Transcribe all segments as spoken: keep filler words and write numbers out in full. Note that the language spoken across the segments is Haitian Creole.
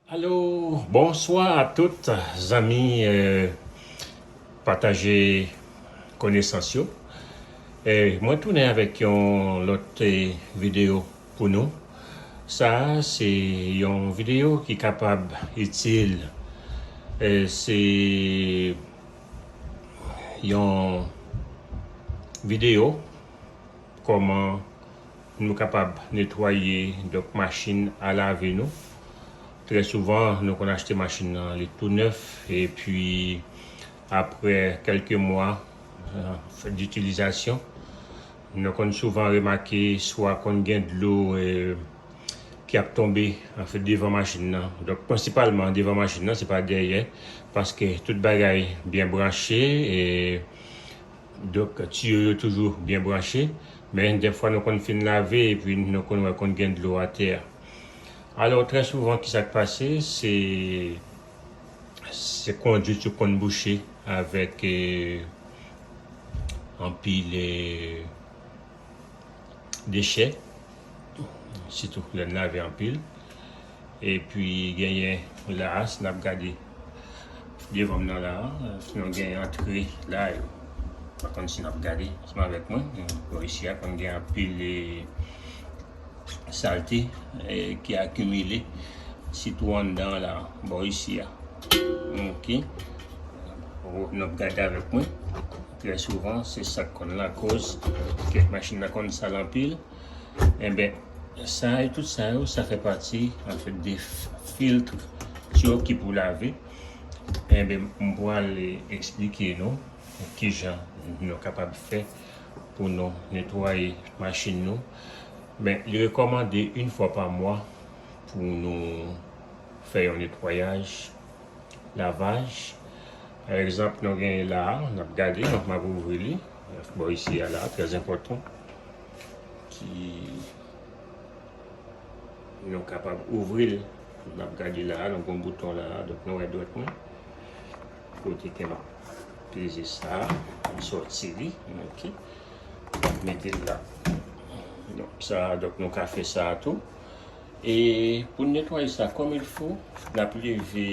Alo, bonswa a tout zanmi, eh, pataje konesans yo. Eh, mwen tounen avèk yon lòt, eh, videyo pou nou. Sa a se yon videyo ki kapab itil. Eh, se yon videyo kòman nou kapab netwaye, donk, machin a lave nou. Trè souvan, nou konn achte machin nan, li tou nèf, epi apre kèlke mwa, eh, ditilizasyon, nou konn souvan remake swa konn gen dlo, eh, ki ap tonbe, anfèt, devan machin nan. Donk, prensipalman, devan machin nan, se pa dèyè, paske tout bagay byen branche, e donk, tiyo yo toujou byen branche, men dèfwa nou konn fin lave epi nou konn wè konn gen dlo atè a. Alò, trè souvan, ki sa k pase? Se, se kondwit yo konn bouche avèk, eh, anpil, eh, dechè, sitou lè n lave anpil. Epi genyen la a, si n ap gade devan m nan la a, nou gen antre la yo. Pa konn si n ap gade ansanm avèk mwen, bò isi a konn gen anpil, eh, salte, eh, ki akimile, sitou anndan la, bò isi a. Ok. N ap gade avèk mwen. Trè souvan, se sa k konn lakoz ke machin nan konn sal anpil. Enben, sa yo, tout sa yo, sa fè pati, anfèt, de f-, filtre yo ki pou lave. Enben, m pral eksplike nou kijan nou kapab fè pou nou netwaye machin nou. Men, li rekòmande yon fwa pa mwa pou nou fè yon netwayaj, lavaj. Pa egzanp, nou genyen la a, n ap gade, donk, m ap ouvri li. Bò isi a la, trè enpòtan. Ki nou kapab ouvri l. N ap gade la a, nou gen yon bouton la a, donk, nou wè dwèt mwen. Kote ke m ap peze sa a, m sòti li, ok. M ap mete l la. Donk, sa, donk, nou ka fè sa a tou. E pou n netwaye sa kòmilfo, n ap leve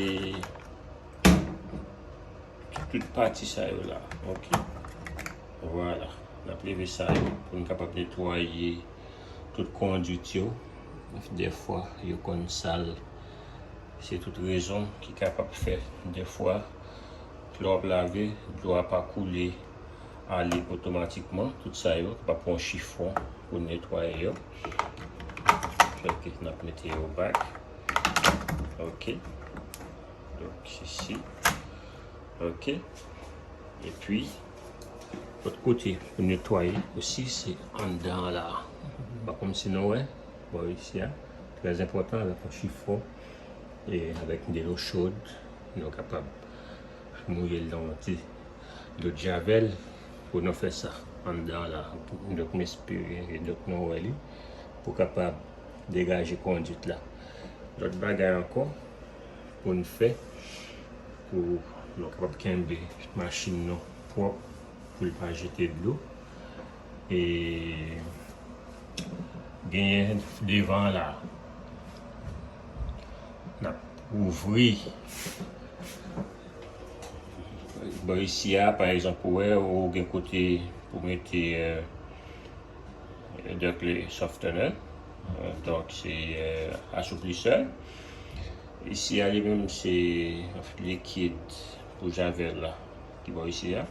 tout pati sa yo la, ok? Vwala, n ap leve sa yo pou n kapab netwaye tout kondwit yo. Dèfwa, yo konn sal. Se tout rezon ki kapab fè, dèfwa, lè w ap lave, dlo a pa koule ale otomatikman. Tout sa yo, pa pran chifon pou netwaye yo. Ok, n ap mete yo back. Ok. Donk, isi. Ok. Epi, lòt kote pou netwaye osi, se anndan la. Pa kòmsi nou wè, bò isi a. Trè enpòtan, avèk yon chifon e avèk dlo chòd, nou kapab mouye l nan yon ti dlo d javèl pou nou fè sa anndan la. Donk, m espere, donk, nou wè li, pou kapab degaje kondwit la. Lòt bagay ankò pou n fè, pou nou kapab kenbe machin nou pwòp, pou l pa jete dlo. E genyen devan la, n ap ouvri bò isi a, pa egzanp, ou wè, ou gen kote pou mete, eh, donk, le softener, eh, donk, se, eh, asouplisè. Isi a, li menm, se, anfèt, likid pou javèl la, ki bò isi a.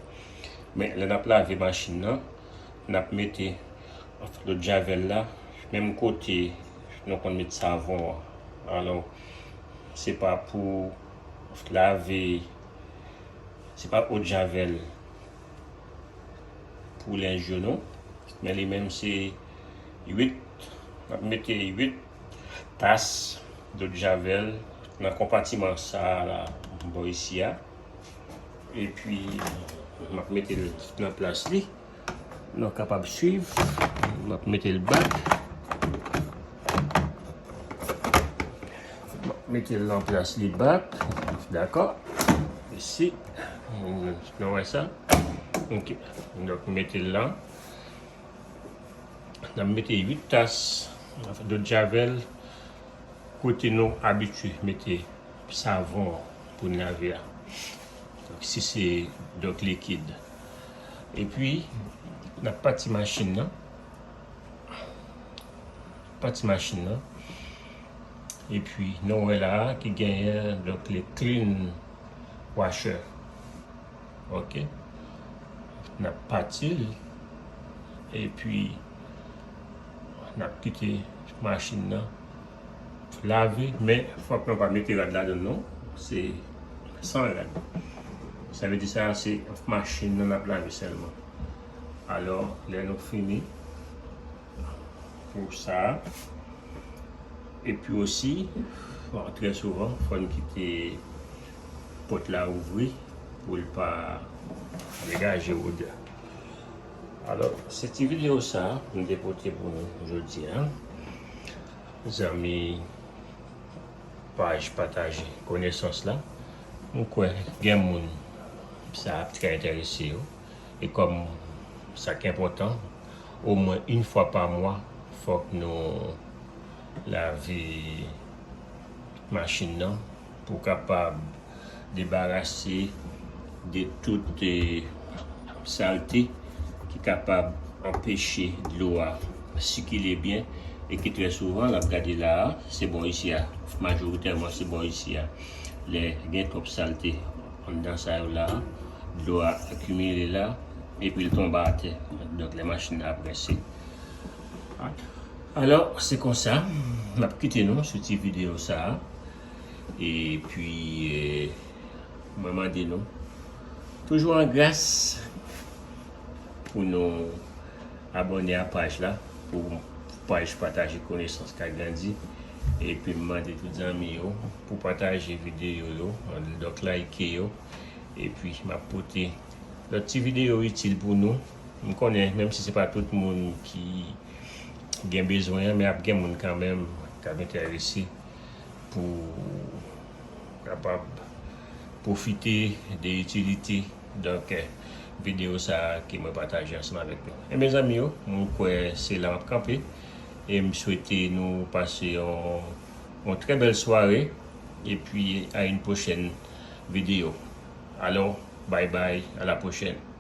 Men, lè n ap lave machin nan, n ap mete, anfèt, lòt javèl la, menm kote nou konn met savon an. Alò, se pa pou lave, se pa dwodjavèl pou lenj yo non. Men li menm se uit, n ap mete uit tas dwodjavèl nan konpatiman sa a la, bò isi a. Epi, m ap mete l nan plas li. Nou kapab swiv. M ap mete l back. M ap mete l nan plas li back. Dakò? Isi. Nou wè sa? Ok. Donk, mete l la. N ap mete uit tas dwodjavèl kote nou abitye mete savon pou n lave a. Donk, si se donk likid. Epi, n ap pati machin nan. Pati machin nan. Epi, nou wè la ki genyen donk le clean washer. Ok. N ap pati l. Epi, n ap kite machin nan lave, men fòk nou pa mete rad ladan l non. Se san rad. Sa vle di sa, se machin nan n ap lave sèlman. Alò, lè nou fini pou sa, epi osi, bon, trè souvan, fò n kite pòt la ouvri pou l pa degaje odè. Alò, se ti videyo sa a m te pote pou nou jodi a. Zanmi paj pataje konesans la, m kwè gen moun sa ap trè enterese yo. E kòm sa k enpòtan, omwen yon fwa pa mwa, fòk nou lave machin nan pou kapab debarase de tout, eh, salte ki kapab anpeche dlo a sikile byen e ki trè souvan, n ap gade la a, se bò isi a, majoritèman se bò isi a. Lè gen twòp salte anndan sa yo la a, dlo a akimile la, epi l tonbe atè. Donk, lè machin nan ap rense. Alò, se konsa, m ap kite nou sou ti videyo sa a. Epi, eh, mwen mande nou, toujou an gras pou nou abòne a paj la, pou paj pataje konesans ka grandi. Epi m mande tout zanmi yo pou pataje videyo yo, donk like yo. Epi m ap pote lòt ti videyo itil pou nou. M konnen, menm si se pa tout moun ki gen bezwen an, men ap gen moun kanmenm k ap enterese pou kapab pwofite de itilite, donk, eh, videyo sa a ke mwen pataje ansanm avèk nou. E mezanmi yo, mwen kwè se la m ap kanpe. E m swete nou pase yon, yon trè bèl sware. Epi, a yon pwochèn videyo. Alò, bye bye, à la prochaine.